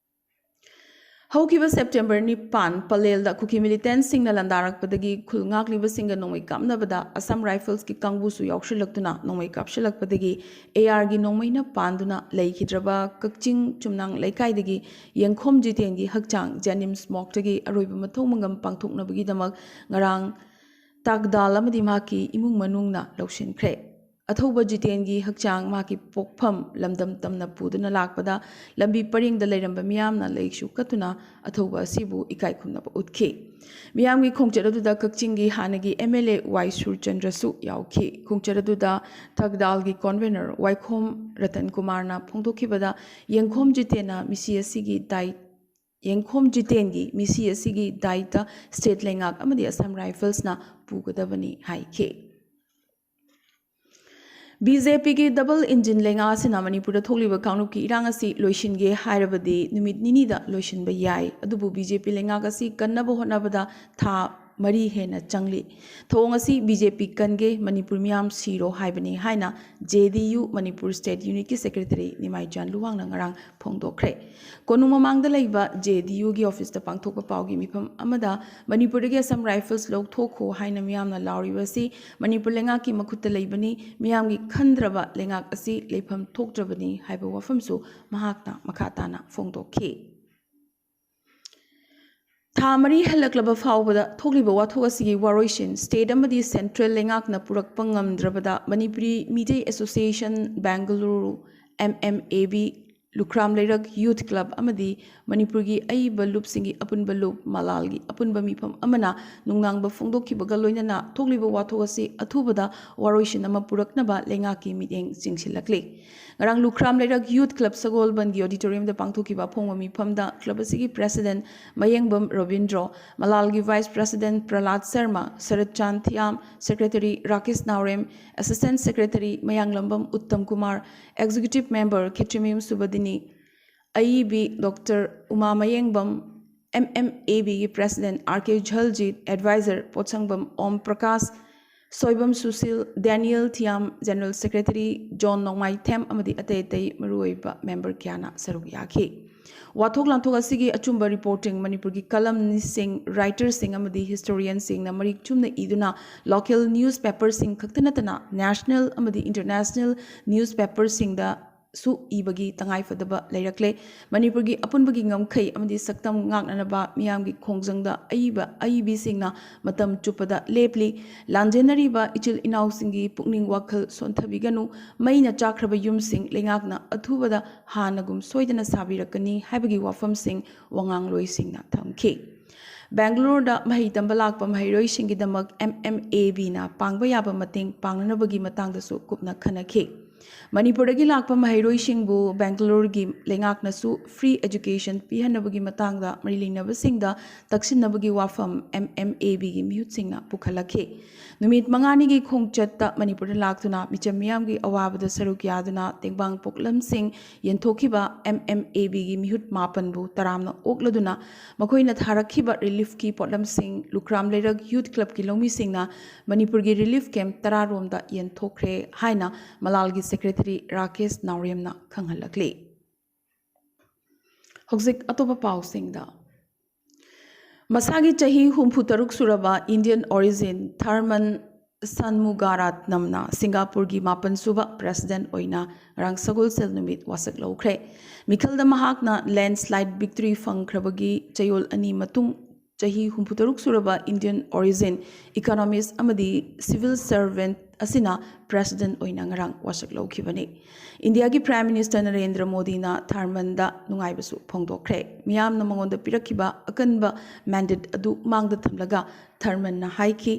ꯍꯧꯈꯤꯕ ꯁꯦꯞꯇꯦꯝꯕꯔ ꯅꯤꯄꯥꯟ ꯄꯂꯦꯜꯗ ꯀꯨꯀꯤ ꯃꯤꯂꯤꯇꯦꯟꯁꯤꯡꯅ ꯂꯥꯟꯗꯥꯔꯛꯄꯗꯒꯤ ꯈꯨꯜ ꯉꯥꯛꯂꯤꯕꯁꯤꯡꯒ ꯅꯣꯡꯃꯩ ꯀꯥꯞꯅꯕꯗ ꯑꯁꯥꯝ ꯔꯥꯏꯐꯜꯁꯀꯤ ꯀꯥꯡꯕꯨꯁꯨ ꯌꯥꯎꯁꯤꯜꯂꯛꯇꯨꯅ ꯅꯣꯡꯃꯩ ꯀꯥꯞꯁꯤꯜꯂꯛꯄꯗꯒꯤ ARꯒꯤ ꯅꯣꯡꯃꯩꯅ ꯄꯥꯟꯗꯨꯅ ꯂꯩꯈꯤꯗ꯭ꯔꯕ ꯀꯛꯆꯤꯡ ꯆꯨꯝꯅꯥꯡ ꯂꯩꯀꯥꯏꯗꯒꯤ ꯌꯦꯡꯈꯣꯝ ꯖꯤꯇꯦꯟꯒꯤ ꯍꯛꯆꯥꯡ ꯖꯦꯅꯤꯝꯁ ꯃꯣꯔꯒꯇꯒꯤ ꯑꯔꯣꯏꯕ ꯃꯊꯧ ꯃꯉꯝ ꯄꯥꯡꯊꯣꯛꯅꯕꯒꯤꯗꯃꯛ ꯉꯔꯥꯡ ꯇꯥꯛꯗꯥꯜ ꯑꯃꯗꯤ ꯃꯍꯥꯛꯀꯤ ꯏꯃꯨꯡ ꯃꯅꯨꯡꯅ ꯂꯧꯁꯤꯟꯈ꯭ꯔꯦ꯫ ꯑꯊꯧꯕ ꯖꯤꯇꯦꯟꯒꯤ ꯍꯛꯆꯥꯡ ꯃꯍꯥꯛꯀꯤ ꯄꯣꯛꯐꯝ ꯂꯝꯗꯝ ꯇꯝꯅ ꯄꯨꯗꯨꯅ ꯂꯥꯛꯄꯗ ꯂꯝꯕꯤ ꯄꯔꯦꯡꯗ ꯂꯩꯔꯝꯕ ꯃꯤꯌꯥꯝꯅ ꯂꯩꯁꯨ ꯀꯠꯇꯨꯅ ꯑꯊꯧꯕ ꯑꯁꯤꯕꯨ ꯏꯀꯥꯏ ꯈꯨꯝꯅꯕ ꯎꯠꯈꯤ꯫ ꯃꯤꯌꯥꯝꯒꯤ ꯈꯣꯡꯆꯠ ꯑꯗꯨꯗ ꯀꯛꯆꯤꯡꯒꯤ ꯍꯥꯟꯅꯒꯤ ꯑꯦꯝ ꯑꯦꯜ ꯑꯦ ꯋꯥꯏ ꯁꯨꯔꯆꯟꯗ꯭ꯔꯁꯨ ꯌꯥꯎꯈꯤ꯫ ꯈꯣꯡꯆꯠ ꯑꯗꯨꯗ ꯊꯧꯗꯥꯜꯒꯤ ꯀꯣꯟꯚꯦꯅꯔ ꯋꯥꯏꯈꯣꯝ ꯔꯇꯟ ꯀꯨꯃꯥꯔꯅ ꯐꯣꯡꯗꯣꯛꯈꯤꯕꯗ, ꯌꯦꯡꯈꯣꯝ ꯖꯤꯇꯦꯟꯅ ꯃꯤꯁꯤ ꯑꯁꯤꯒꯤ ꯗꯥꯏ-, ꯌꯦꯡꯈꯣꯝ ꯖꯤꯇꯦꯟꯒꯤ ꯃꯤꯁꯤ ꯑꯁꯤꯒꯤ ꯗꯥꯏꯇ ꯁ꯭ꯇꯦꯠ ꯂꯩꯉꯥꯛ ꯑꯃꯗꯤ ꯑꯁꯥꯝ ꯔꯥꯏꯐꯜꯁꯅ ꯄꯨꯒꯗꯕꯅꯤ ꯍꯥꯏꯈꯤ꯫ ꯕꯤ ꯖꯦ ꯄꯤꯒꯤ ꯗꯕꯜ ꯏꯟꯖꯤꯟ ꯂꯩꯉꯥꯛ ꯑꯁꯤꯅ ꯃꯅꯤꯄꯨꯔꯗ ꯊꯣꯛꯂꯤꯕ ꯀꯥꯡꯂꯨꯞꯀꯤ ꯏꯔꯥꯡ ꯑꯁꯤ ꯂꯣꯏꯁꯤꯟꯒꯦ ꯍꯥꯏꯔꯕꯗꯤ ꯅꯨꯃꯤꯠ ꯅꯤꯅꯤꯗ ꯂꯣꯏꯁꯤꯟꯕ ꯌꯥꯏ꯫ ꯑꯗꯨꯕꯨ ꯕꯤ ꯖꯦ ꯄꯤ ꯂꯩꯉꯥꯛ ꯑꯁꯤ ꯀꯟꯅꯕ ꯍꯣꯠꯅꯕꯗ ꯊꯥ ꯃꯔꯤ ꯍꯦꯟꯅ ꯆꯪꯂꯤ꯫ ꯊꯧꯑꯣꯡ ꯑꯁꯤ ꯕꯤ ꯖꯦ ꯄꯤ ꯀꯟꯒꯦ, ꯃꯅꯤꯄꯨꯔ ꯃꯤꯌꯥꯝ ꯁꯤꯔꯣ ꯍꯥꯏꯕꯅꯤ ꯍꯥꯏꯅ ꯖꯦ ꯗꯤ ꯌꯨ ꯃꯅꯤꯄꯨꯔ ꯁ꯭ꯇꯦꯠ ꯌꯨꯅꯤꯠꯀꯤ ꯁꯦꯀ꯭ꯔꯦꯇꯔꯤ ꯅꯤꯃꯥꯏꯖꯥꯟ ꯂꯨꯋꯥꯡꯅ ꯉꯔꯥꯡ ꯐꯣꯡꯗꯣꯛꯈ꯭ꯔꯦ꯫ ꯀꯣꯅꯨꯡ ꯃꯃꯥꯡꯗ ꯂꯩꯕ ꯖꯦ ꯗꯤ ꯌꯨꯒꯤ ꯑꯣꯐꯤꯁꯇ ꯄꯥꯡꯊꯣꯛꯄ ꯄꯥꯎꯒꯤ ꯃꯤꯐꯝ ꯑꯃꯗ ꯃꯅꯤꯄꯨꯔꯗꯒꯤ ꯑꯁꯥꯝ ꯔꯥꯏꯐꯜꯁ ꯂꯧꯊꯣꯛꯈꯣ ꯍꯥꯏꯅ ꯃꯤꯌꯥꯝꯅ ꯂꯥꯎꯔꯤꯕ ꯑꯁꯤ ꯃꯅꯤꯄꯨꯔ ꯂꯩꯉꯥꯛꯀꯤ ꯃꯈꯨꯠꯇ ꯂꯩꯕꯅꯤ, ꯃꯤꯌꯥꯝꯒꯤ ꯈꯟꯗ꯭ꯔꯕ ꯂꯩꯉꯥꯛ ꯑꯁꯤ ꯂꯩꯐꯝ ꯊꯣꯛꯇ꯭ꯔꯕꯅꯤ ꯍꯥꯏꯕ ꯋꯥꯐꯝꯁꯨ ꯃꯍꯥꯛꯅ ꯃꯈꯥ ꯇꯥꯅ ꯐꯣꯡꯗꯣꯛꯈꯤ꯫ ꯊꯥ ꯃꯔꯤ ꯍꯜꯂꯛꯂꯕ ꯐꯥꯎꯕꯗ ꯊꯣꯛꯂꯤꯕ ꯋꯥꯊꯣꯛ ꯑꯁꯤꯒꯤ ꯋꯥꯔꯣꯏꯁꯤꯟ ꯁ꯭ꯇꯦꯠ ꯑꯃꯗꯤ ꯁꯦꯟꯇ꯭ꯔꯦꯜ ꯂꯩꯉꯥꯛꯅ ꯄꯨꯔꯛꯄ ꯉꯝꯗ꯭ꯔꯕꯗ Manipuri Meetei association Bengaluru, M M A B, Lukhram Leirak youth club ꯑꯃꯗꯤ ꯃꯅꯤꯄꯨꯔꯒꯤ ꯑꯏꯕ ꯂꯨꯞꯁꯤꯡꯒꯤ ꯑꯄꯨꯟꯕ ꯂꯨꯞ ꯃꯂꯥꯜꯒꯤ ꯑꯄꯨꯟꯕ ꯃꯤꯐꯝ ꯑꯃꯅ ꯅꯨꯡꯅꯥꯡꯕ ꯐꯣꯡꯗꯣꯛꯈꯤꯕꯒ ꯂꯣꯏꯅꯅ ꯊꯣꯛꯂꯤꯕ ꯋꯥꯊꯣꯛ ꯑꯁꯤ ꯑꯊꯨꯕꯗ ꯋꯥꯔꯣꯏꯁꯤꯟ ꯑꯃ ꯄꯨꯔꯛꯅꯕ ꯂꯩꯉꯥꯛꯀꯤ ꯃꯤꯠꯌꯦꯡ ꯆꯤꯡꯁꯤꯜꯂꯛꯂꯤ꯫ ꯉꯔꯥꯡ ꯂꯨꯈ꯭ꯔꯥꯝ ꯂꯩꯔꯛ ꯌꯨꯊ ꯀ꯭ꯂꯕ ꯁꯒꯣꯜꯕꯟꯒꯤ ꯑꯣꯗꯤꯇꯣꯔꯤꯌꯝꯗ ꯄꯥꯡꯊꯣꯛꯈꯤꯕ ꯑꯐꯣꯡꯕ ꯃꯤꯐꯝꯗ ꯀ꯭ꯂꯕ ꯑꯁꯤꯒꯤ ꯄ꯭ꯔꯦꯁꯤꯗꯦꯟꯠ ꯃꯌꯦꯡꯕꯝ ꯔꯣꯕꯤꯟꯗ꯭ꯔꯣ, ꯃꯂꯥꯜꯒꯤ vice president Prahlad Sharma, Sarat Chand Thiyam, secretary Rakesh Naorem, assistant secretary Mayanglambam Uttam Kumar, executive member Khetrimayum ꯁꯨꯕꯗꯤꯅꯤ, ꯑꯏ B doctor Uma Mayengbam, M M A ꯕꯤꯒꯤ president R K Jaljit, advisor Potsangbam Om Prakash, Soibam Sushil, Daniel Thiyam, general secretary John Nongmaithem ꯑꯃꯗꯤ ꯑꯇꯩ ꯑꯇꯩ ꯃꯔꯨꯑꯣꯏꯕ ꯃꯦꯝꯕꯔ ꯀꯌꯥꯅ ꯁꯔꯨꯛ ꯌꯥꯈꯤ꯫ ꯋꯥꯊꯣꯛ ꯂꯥꯟꯊꯣꯛ ꯑꯁꯤꯒꯤ ꯑꯆꯨꯝꯕ ꯔꯤꯄꯣꯔꯇꯤꯡ ꯃꯅꯤꯄꯨꯔꯒꯤ ꯀꯂꯝꯅꯤꯁꯤꯡ, ꯔꯥꯏꯇꯔꯁꯤꯡ ꯑꯃꯗꯤ ꯍꯤꯁꯇꯣꯔꯤꯌꯟꯁꯤꯡꯅ ꯃꯔꯤꯛ ꯆꯨꯝꯅ ꯏꯗꯨꯅ ꯂꯣꯀꯦꯜ ꯅ꯭ꯌꯨꯁ ꯄꯦꯄꯔꯁꯤꯡ ꯈꯛꯇ ꯅꯠꯇꯅ ꯅꯦꯁꯅꯦꯜ ꯑꯃꯗꯤ ꯏꯟꯇꯔꯅꯦꯁꯅꯦꯜ ꯅ꯭ꯌꯨꯁ ꯄꯦꯄꯔꯁꯤꯡꯗ ꯁꯨ ꯏꯕꯒꯤ ꯇꯉꯥꯏꯐꯗꯕ ꯂꯩꯔꯛꯂꯦ꯫ ꯃꯅꯤꯄꯨꯔꯒꯤ ꯑꯄꯨꯟꯕꯒꯤ ꯉꯝꯈꯩ ꯑꯃꯗꯤ ꯁꯛꯇꯝ ꯉꯥꯛꯅꯅꯕ ꯃꯤꯌꯥꯝꯒꯤ ꯈꯣꯡꯖꯪꯗ ꯑꯏꯕ ꯑꯏꯕꯤꯁꯤꯡꯅ ꯃꯇꯝ ꯆꯨꯞꯄꯗ ꯂꯦꯞꯂꯤ꯫ ꯂꯥꯟꯖꯦꯟꯅꯔꯤꯕ ꯏꯆꯤꯜ ꯏꯅꯥꯎꯁꯤꯡꯒꯤ ꯄꯨꯛꯅꯤꯡ ꯋꯥꯈꯜ ꯁꯣꯟꯊꯕꯤꯒꯅꯨ꯫ ꯃꯩꯅ ꯆꯥꯛꯈ꯭ꯔꯕ ꯌꯨꯝꯁꯤꯡ ꯂꯩꯉꯥꯛꯅ ꯑꯊꯨꯕꯗ ꯍꯥꯟꯅꯒꯨꯝ ꯁꯣꯏꯗꯅ ꯁꯥꯕꯤꯔꯛꯀꯅꯤ ꯍꯥꯏꯕꯒꯤ ꯋꯥꯐꯝꯁꯤꯡ ꯋꯥꯉꯥꯡꯂꯣꯏꯁꯤꯡꯅ ꯊꯝꯈꯤ꯫ ꯕꯦꯡꯒꯂꯣꯔꯗ ꯃꯍꯩ ꯇꯝꯕ ꯂꯥꯛꯄ ꯃꯍꯩꯔꯣꯏꯁꯤꯡꯒꯤꯗꯃꯛ ꯑꯦꯝ ꯑꯦꯝ ꯑꯦ ꯕꯤꯅ ꯄꯥꯡꯕ ꯌꯥꯕ ꯃꯇꯦꯡ ꯄꯥꯡꯅꯅꯕꯒꯤ ꯃꯇꯥꯡꯗꯁꯨ ꯀꯨꯞꯅ ꯈꯟꯅꯈꯤ꯫ ꯃꯅꯤꯄꯨꯔꯗꯒꯤ ꯂꯥꯛꯄ ꯃꯍꯩꯔꯣꯏꯁꯤꯡꯕꯨ ꯕꯦꯡꯒꯂꯣꯔꯒꯤ ꯂꯩꯉꯥꯛꯅꯁꯨ free education ꯄꯤꯍꯟꯅꯕꯒꯤ ꯃꯇꯥꯡꯗ ꯃꯔꯤ ꯂꯩꯅꯕꯁꯤꯡꯗ ꯇꯛꯁꯤꯟꯅꯕꯒꯤ ꯋꯥꯐꯝ ꯑꯦꯝ ꯑꯦꯝ ꯑꯦ ꯕꯤꯒꯤ ꯃꯤꯍꯨꯠꯁꯤꯡꯅ ꯄꯨꯈꯠꯂꯛꯈꯤ꯫ ꯅꯨꯃꯤꯠ ꯃꯉꯥꯅꯤꯒꯤ ꯈꯣꯡꯆꯠꯇ ꯃꯅꯤꯄꯨꯔꯗ ꯂꯥꯛꯇꯨꯅ ꯃꯤꯆꯝ ꯃꯤꯌꯥꯝꯒꯤ ꯑꯋꯥꯕꯗ ꯁꯔꯨꯛ ꯌꯥꯗꯨꯅ ꯇꯦꯡꯕꯥꯡ ꯄꯣꯛꯂꯝꯁꯤꯡ ꯌꯦꯟꯊꯣꯛꯈꯤꯕ ꯑꯦꯝ ꯑꯦꯝ ꯑꯦ ꯕꯤꯒꯤ ꯃꯤꯍꯨꯠ ꯃꯥꯄꯟꯕꯨ ꯇꯔꯥꯝꯅ ꯑꯣꯛꯂꯗꯨꯅ ꯃꯈꯣꯏꯅ ꯊꯥꯔꯛꯈꯤꯕ ꯔꯤꯂꯤꯐꯀꯤ ꯄꯣꯠꯂꯝꯁꯤꯡ ꯂꯨꯈ꯭ꯔꯥꯝ ꯂꯩꯔꯛ ꯌꯨꯊ ꯀ꯭ꯂꯕꯀꯤ ꯂꯧꯃꯤꯁꯤꯡꯅ ꯃꯅꯤꯄꯨꯔꯒꯤ ꯔꯤꯂꯤꯐ ꯀꯦꯝꯞ ꯇꯔꯥꯔꯣꯝꯗ ꯌꯦꯟꯊꯣꯛꯈ꯭ꯔꯦ ꯍꯥꯏꯅ ꯃꯂꯥꯜꯒꯤ ꯁꯦꯀ꯭ꯔꯦꯇꯔꯤ ꯔꯥꯀꯦꯁ ꯅꯥꯎꯔꯦꯝꯅ ꯈꯪꯍꯜꯂꯛꯂꯤ꯫ ꯍꯧꯖꯤꯛ ꯑꯇꯣꯞꯄ ꯄꯥꯎꯁꯤꯡꯗ꯫ ꯃꯁꯥꯒꯤ ꯆꯍꯤ ꯍꯨꯝꯐꯨ ꯇꯔꯨꯛ ꯁꯨꯔꯕ Indian origin ꯊꯔꯃꯟ ꯁꯟꯃꯨꯒꯥꯔꯥꯠꯅꯝꯅ ꯁꯤꯡꯒꯥꯄꯨꯔꯒꯤ ꯃꯥꯄꯟ ꯁꯨꯕ president ꯑꯣꯏꯅ ꯉꯔꯥꯡ ꯁꯒꯣꯜꯁꯦꯜ ꯅꯨꯃꯤꯠ ꯋꯥꯁꯛ ꯂꯧꯈ꯭ꯔꯦ꯫ ꯃꯤꯈꯜꯗ ꯃꯍꯥꯛꯅ landslide victory ꯐꯪꯈ꯭ꯔꯕꯒꯤ ꯆꯌꯣꯜ ꯑꯅꯤ ꯃꯇꯨꯡ ꯆꯍꯤ ꯍꯨꯝꯐꯨ ꯇꯔꯨꯛ ꯁꯨꯔꯕ Indian origin economist ꯑꯃꯗꯤ civil servant ꯑꯁꯤꯅ president ꯑꯣꯏꯅ ꯉꯔꯥꯡ ꯋꯥꯁꯛ ꯂꯧꯈꯤꯕꯅꯤ꯫ ꯏꯟꯗꯤꯌꯥꯒꯤ Prime Minister ꯅꯔꯦꯟꯗ꯭ꯔ ꯃꯣꯗꯤꯅ ꯊꯔꯃꯟꯗ ꯅꯨꯡꯉꯥꯏꯕꯁꯨ ꯐꯣꯡꯗꯣꯛꯈ꯭ꯔꯦ꯫ ꯃꯤꯌꯥꯝꯅ ꯃꯉꯣꯟꯗ ꯄꯤꯔꯛꯈꯤꯕ ꯑꯀꯟꯕ mandate ꯑꯗꯨ ꯃꯥꯡꯗ ꯊꯝꯂꯒ ꯊꯔꯃꯟꯅ ꯍꯥꯏꯈꯤ,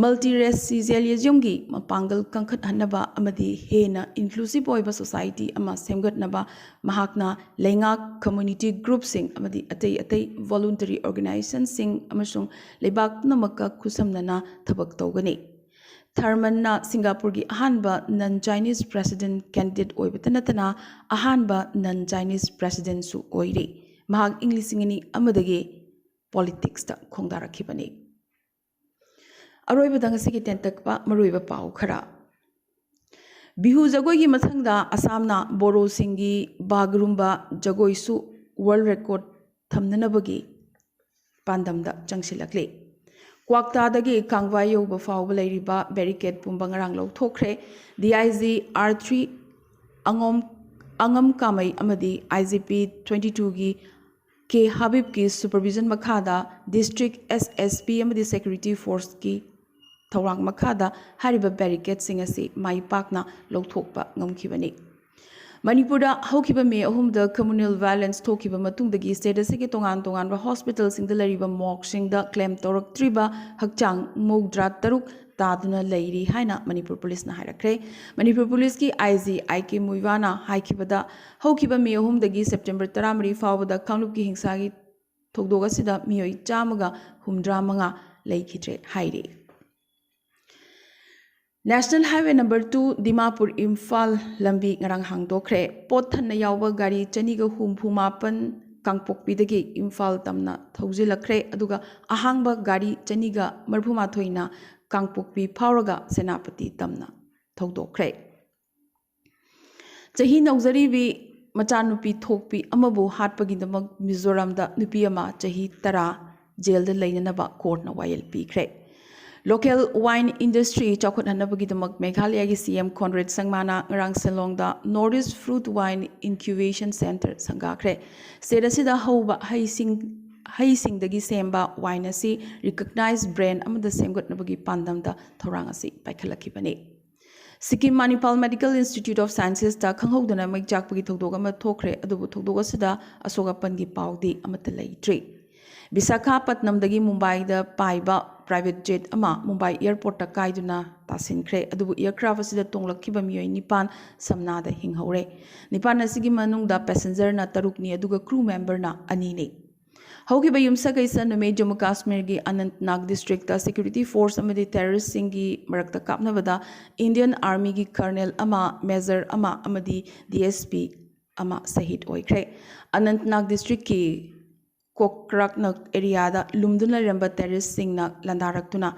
multi racialismꯒꯤ ꯃꯄꯥꯡꯒꯜ ꯀꯟꯈꯠꯍꯟꯅꯕ ꯑꯃꯗꯤ ꯍꯦꯟꯅ inclusive ꯑꯣꯏꯕ society ꯑꯃ ꯁꯦꯝꯒꯠꯅꯕ ꯃꯍꯥꯛꯅ ꯂꯩꯉꯥꯛ, community groupꯁꯤꯡ ꯑꯃꯗꯤ ꯑꯇꯩ ꯑꯇꯩ voluntary organizationꯁꯤꯡ ꯑꯃꯁꯨꯡ ꯂꯩꯕꯥꯛ ꯄꯨꯝꯅꯃꯛꯀ ꯈꯨꯠꯁꯝꯅꯅ ꯊꯕꯛ ꯇꯧꯒꯅꯤ꯫ ꯊꯔꯃꯟꯅ ꯁꯤꯡꯒꯥꯄꯨꯔꯒꯤ ꯑꯍꯥꯟꯕ non Chinese president candidate ꯑꯣꯏꯕꯇ ꯅꯠꯇꯅ ꯑꯍꯥꯟꯕ non Chinese presidentꯁꯨ ꯑꯣꯏꯔꯤ꯫ ꯃꯍꯥꯛ ꯏꯪ ꯂꯤꯁꯤꯡ ꯑꯅꯤ ꯑꯃꯗꯒꯤ politicsꯇ ꯈꯣꯡꯗꯥꯔꯛꯈꯤꯕꯅꯤ꯫ ꯑꯔꯣꯏꯕꯗ ꯉꯁꯤꯒꯤ ꯇꯦꯟꯇꯛꯄ ꯃꯔꯨꯑꯣꯏꯕ ꯄꯥꯎ ꯈꯔ꯫ ꯕꯤꯍꯨ ꯖꯒꯣꯏꯒꯤ ꯃꯊꯪꯗ ꯑꯁꯥꯝꯅ ꯕꯣꯔꯣꯁꯤꯡꯒꯤ ꯕꯥꯒꯔꯨꯝꯕꯥ ꯖꯒꯣꯏꯁꯨ world record ꯊꯝꯅꯅꯕꯒꯤ ꯄꯥꯟꯗꯝꯗ ꯆꯪꯁꯤꯜꯂꯛꯂꯤ꯫ ꯀ꯭ꯋꯥꯛꯇꯥꯗꯒꯤ ꯀꯥꯡꯕꯥ ꯌꯧꯕ ꯐꯥꯎꯕ ꯂꯩꯔꯤꯕ barricade ꯄꯨꯝꯕ ꯉꯔꯥꯡ ꯂꯧꯊꯣꯛꯈ꯭ꯔꯦ꯫ D I G R three ꯑꯉꯣꯝ ꯑꯉꯝ ꯀꯥꯃꯩ ꯑꯃꯗꯤ ꯑꯥꯏ ꯖꯤ ꯄꯤ ꯇ꯭ꯋꯦꯟꯇꯤ ꯇꯨꯒꯤ ꯀꯦ ꯍꯥꯕꯤꯕꯀꯤ supervision ꯃꯈꯥꯗ district S S P ꯑꯃꯗꯤ security forceꯀꯤ ꯊꯧꯔꯥꯡ ꯃꯈꯥꯗ ꯍꯥꯏꯔꯤꯕ barricadeꯁꯤꯡ ꯑꯁꯤ ꯃꯥꯏ ꯄꯥꯛꯅ ꯂꯧꯊꯣꯛꯄ ꯉꯝꯈꯤꯕꯅꯤ꯫ ꯃꯅꯤꯄꯨꯔꯗ ꯍꯧꯈꯤꯕ ꯃꯦ ꯑꯍꯨꯝꯗ communal violence ꯊꯣꯛꯈꯤꯕ ꯃꯇꯨꯡꯗꯒꯤ state ꯑꯁꯤꯒꯤ ꯇꯣꯉꯥꯟ ꯇꯣꯉꯥꯟꯕ hospitalꯁꯤꯡꯗ ꯂꯩꯔꯤꯕ morgueꯁꯤꯡꯗ claim ꯇꯧꯔꯛꯇ꯭ꯔꯤꯕ ꯍꯛꯆꯥꯡ ꯃꯧꯗ꯭ꯔꯥ ꯇꯔꯨꯛ ꯇꯥꯗꯨꯅ ꯂꯩꯔꯤ ꯍꯥꯏꯅ ꯃꯅꯤꯄꯨꯔ ꯄꯨꯂꯤꯁꯅ ꯍꯥꯏꯔꯛꯈ꯭ꯔꯦ꯫ ꯃꯅꯤꯄꯨꯔ ꯄꯨꯂꯤꯁꯀꯤ ꯑꯥꯏ ꯖꯤ ꯑꯥꯏ ꯀꯦ ꯃꯨꯏꯋꯥꯅ ꯍꯥꯏꯈꯤꯕꯗ, ꯍꯧꯈꯤꯕ ꯃꯦ ꯑꯍꯨꯝꯗꯒꯤ ꯁꯦꯞꯇꯦꯝꯕꯔ ꯇꯔꯥꯃꯔꯤ ꯐꯥꯎꯕꯗ ꯀꯥꯡꯂꯨꯞꯀꯤ ꯍꯤꯡꯁꯥꯒꯤ ꯊꯧꯗꯣꯛ ꯑꯁꯤꯗ ꯃꯤꯑꯣꯏ ꯆꯥꯝꯃꯒ ꯍꯨꯝꯗ꯭ꯔꯥ ꯃꯉꯥ ꯂꯩꯈꯤꯗ꯭ꯔꯦ ꯍꯥꯏꯔꯤ꯫ National Highway number two Dimapur Imphal ꯂꯝꯕꯤ ꯉꯔꯥꯡ ꯍꯥꯡꯗꯣꯛꯈ꯭ꯔꯦ꯫ ꯄꯣꯠ ꯊꯟꯅ ꯌꯥꯎꯕ ꯒꯥꯔꯤ ꯆꯅꯤꯒ ꯍꯨꯝꯐꯨ ꯃꯥꯄꯟ ꯀꯥꯡꯄꯣꯛꯄꯤꯗꯒꯤ ꯏꯝꯐꯥꯜ ꯇꯝꯅ ꯊꯧꯖꯤꯜꯂꯛꯈ꯭ꯔꯦ, ꯑꯗꯨꯒ ꯑꯍꯥꯡꯕ ꯒꯥꯔꯤ ꯆꯅꯤꯒ ꯃꯔꯤꯐꯨ ꯃꯥꯊꯣꯏꯅ ꯀꯥꯡꯄꯣꯛꯄꯤ ꯐꯥꯎꯔꯒ ꯁꯦꯅꯥꯄꯇꯤ ꯇꯝꯅ ꯊꯧꯗꯣꯛꯈ꯭ꯔꯦ꯫ ꯆꯍꯤ ꯅꯧꯖꯔꯤꯕꯤ ꯃꯆꯥꯅꯨꯄꯤ ꯊꯣꯛꯄꯤ ꯑꯃꯕꯨ ꯍꯥꯠꯄꯒꯤꯗꯃꯛ ꯃꯤꯖꯣꯔꯥꯝꯗ ꯅꯨꯄꯤ ꯑꯃ ꯆꯍꯤ ꯇꯔꯥ ꯖꯦꯜꯗ ꯂꯩꯅꯅꯕ ꯀꯣꯔꯠꯅ ꯋꯥꯌꯦꯜ ꯄꯤꯈ꯭ꯔꯦ꯫ Local wine industry ꯆꯥꯎꯈꯠꯍꯟꯅꯕꯒꯤꯗꯃꯛ ꯃꯦꯘꯥꯂꯌꯥꯒꯤ ꯁꯤ ꯑꯦꯝ ꯀꯣꯟꯔꯦꯗ ꯁꯪꯃꯥꯅ ꯉꯔꯥꯡ ꯁꯤꯂꯣꯡꯗ North East Fruit Wine Incubation Centre ꯁꯪꯒꯥꯈ꯭ꯔꯦ꯫ State ꯑꯁꯤꯗ ꯍꯧꯕ ꯍꯩꯁꯤꯡ, ꯍꯩꯁꯤꯡꯗꯒꯤ ꯁꯦꯝꯕ wine ꯑꯁꯤ recognized brand ꯑꯃꯗ ꯁꯦꯝꯒꯠꯅꯕꯒꯤ ꯄꯥꯟꯗꯝꯗ ꯊꯧꯔꯥꯡ ꯑꯁꯤ ꯄꯥꯏꯈꯠꯂꯛꯈꯤꯕꯅꯤ꯫ Sikkim ꯃꯅꯤꯄꯥꯜ Medical Institute of Sciences ꯇ ꯈꯪꯍꯧꯗꯅ ꯃꯩ ꯆꯥꯛꯄꯒꯤ ꯊꯧꯗꯣꯛ ꯑꯃ ꯊꯣꯛꯈ꯭ꯔꯦ, ꯑꯗꯨꯕꯨ ꯊꯧꯗꯣꯛ ꯑꯁꯤꯗ ꯑꯁꯣꯛ ꯑꯄꯟꯒꯤ ꯄꯥꯎꯗꯤ ꯑꯃꯠꯇ ꯂꯩꯇ꯭ꯔꯤ꯫ ꯕꯤꯁꯥꯈꯥꯄꯠꯅꯝꯗꯒꯤ ꯃꯨꯝꯕꯥꯏꯗ ꯄꯥꯏꯕ private jet ꯑꯃ ꯃꯨꯝꯕꯥꯏ airport ꯇ ꯀꯥꯏꯗꯨꯅ ꯇꯥꯁꯤꯟꯈ꯭ꯔꯦ, ꯑꯗꯨꯕꯨ aircraft ꯑꯁꯤꯗ ꯇꯣꯡꯂꯛꯈꯤꯕ ꯃꯤꯑꯣꯏ ꯅꯤꯄꯥꯟ ꯁꯝꯅꯥꯗ ꯍꯤꯡꯍꯧꯔꯦ꯫ ꯅꯤꯄꯥꯟ ꯑꯁꯤꯒꯤ ꯃꯅꯨꯡꯗ passenger ꯅ ꯇꯔꯨꯛꯅꯤ, ꯑꯗꯨꯒ crew member ꯅ ꯑꯅꯤꯅꯤ꯫ ꯍꯧꯈꯤꯕ ꯌꯨꯝꯁꯀꯩꯁ ꯅꯨꯃꯤꯠ ꯖꯝꯃꯨ ꯀꯥꯁꯃꯤꯔꯒꯤ ꯑꯅꯟꯇꯅꯥꯒ district ꯇ security force ꯑꯃꯗꯤ terrorist ꯁꯤꯡꯒꯤ ꯃꯔꯛꯇ ꯀꯥꯞꯅꯕꯗ Indian Army ꯒꯤ colonel ꯑꯃ, major ꯑꯃ ꯑꯃꯗꯤ D S P ꯑꯃ ꯁꯍꯤꯗ ꯑꯣꯏꯈ꯭ꯔꯦ꯫ ꯑꯅꯟꯇꯅꯥꯒ district ꯀꯤ ꯀꯣꯀ꯭ꯔꯥꯛꯅꯛ area ꯗ ꯂꯨꯝꯗꯨꯅ ꯂꯩꯔꯝꯕ terrorist ꯁꯤꯡꯅ ꯂꯥꯟꯗꯥꯔꯛꯇꯨꯅ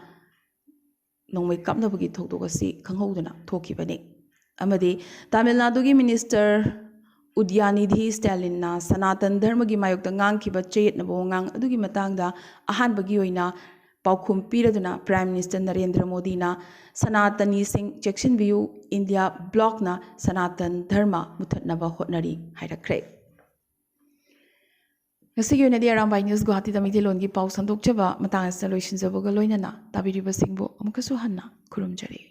ꯅꯣꯡꯃꯩ ꯀꯥꯞꯅꯕꯒꯤ ꯊꯧꯗꯣꯛ ꯑꯁꯤ ꯈꯪꯍꯧꯗꯅ ꯊꯣꯛꯈꯤꯕꯅꯤ꯫ ꯑꯃꯗꯤ ꯇꯥꯃꯤꯜ ꯅꯥꯗꯨꯒꯤ minister ꯎꯗꯌꯥꯅꯤꯙꯤ ꯁ꯭ꯇꯥꯂꯤꯟꯅ ꯁꯅꯥꯇꯟ ꯙꯔꯃꯒꯤ ꯃꯥꯌꯣꯛꯇ ꯉꯥꯡꯈꯤꯕ ꯆꯌꯦꯠꯅꯕ ꯋꯥꯉꯥꯡ ꯑꯗꯨꯒꯤ ꯃꯇꯥꯡꯗ ꯑꯍꯥꯟꯕꯒꯤ ꯑꯣꯏꯅ ꯄꯥꯎꯈꯨꯝ ꯄꯤꯔꯗꯨꯅ Prime Minister ꯅꯔꯦꯟꯗ꯭ꯔ ꯃꯣꯗꯤꯅ ꯁꯅꯥꯇꯅꯤꯁꯤꯡ ꯆꯦꯛꯁꯤꯟꯕꯤꯌꯨ, ꯏꯟꯗꯤꯌꯥ ꯕ꯭ꯂꯣꯛꯅ ꯁꯅꯥꯇꯟ ꯙꯔꯃ ꯃꯨꯊꯠꯅꯕ ꯍꯣꯠꯅꯔꯤ ꯍꯥꯏꯔꯛꯈ꯭ꯔꯦ꯫ ꯉꯁꯤꯒꯤ ꯑꯣꯏꯅꯗꯤ ꯑꯔꯥꯝꯕꯥꯏ ꯅ꯭ꯌꯨꯁ ꯒꯨꯋꯥꯍꯥꯇꯤꯗ ꯃꯩꯇꯩꯂꯣꯟꯒꯤ ꯄꯥꯎ ꯁꯟꯗꯣꯛꯆꯕ ꯃꯇꯥꯡ ꯑꯁꯤꯗ ꯂꯣꯏꯁꯤꯟꯖꯕꯒ ꯂꯣꯏꯅꯅ ꯇꯥꯕꯤꯔꯤꯕꯁꯤꯡꯕꯨ ꯑꯃꯨꯛꯀꯁꯨ ꯍꯟꯅ ꯈꯨꯔꯨꯝꯖꯔꯤ꯫